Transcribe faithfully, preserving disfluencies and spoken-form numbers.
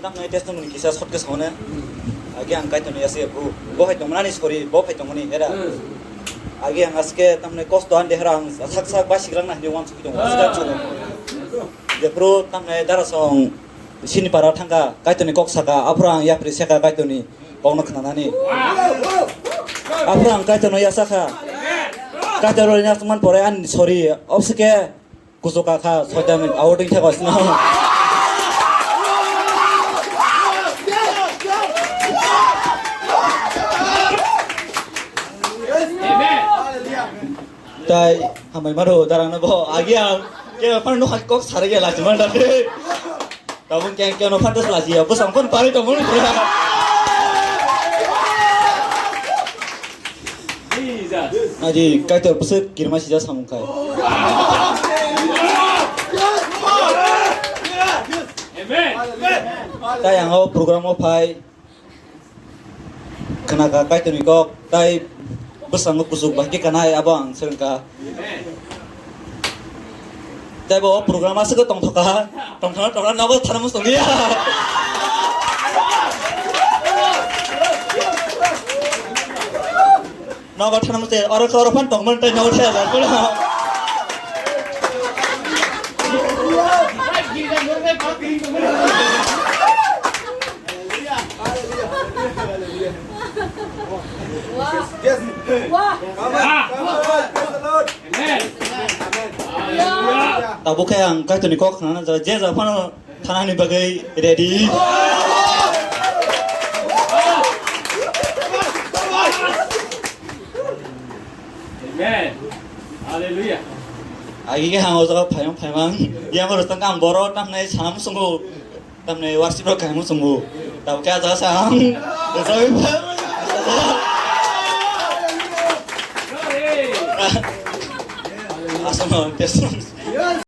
Tamni testimony kisa short khe saune. Agi ang Kaitorni yasi bro. Bo hai tongmani sorry, bo hai tongmani era. Agi ang aske tamni kosto an dehra ang sak sak basik rang nahni wan sukhi tongo. Sika chuno. Je bro tamni dara song sini para thangka Kaitorni kok saka, aphuru ang yapri seka Kaitorni kokno khnanani. Aphuru ang Kaitorno yasakha. Kaitorno yasman pore an sorry. Obsike Kuchuka kha, soitan awarding thek osno. Tai hambai maro darangno bo agi ang ke phano no kok sare ge lachima date. Tabuk keng keno fantas laji ya, bwsang kon pari tongmani pura. Aji Kaitor bwswk kirima sijak samung khai. Amen. Tai ang o program o phai khna kha Kaitorni kok, tai bwskango kuchuk bai khe kanai abo ang swrwng kha. Tei bo o program aswk tongthok kha, tongthok tongthok nogo thana muchung ya. Nogo thana muchung oro khe oro phan tongmani tei nogo thaya jar. Yes. Wah. Come on, come on, praise the Lord. Amen. Tabuk khe ang Kaitorni kok khnana je ja phano thanani bagwi ready. Amen. Hallelujah. Agi khe ang o jaga phaimang phaimang. Yang oro tang ang boro tamnai sanam sungo. Tamni worship rok kaham swngo. Tabuk khe ah jaga sa ang. Asal no, testimony.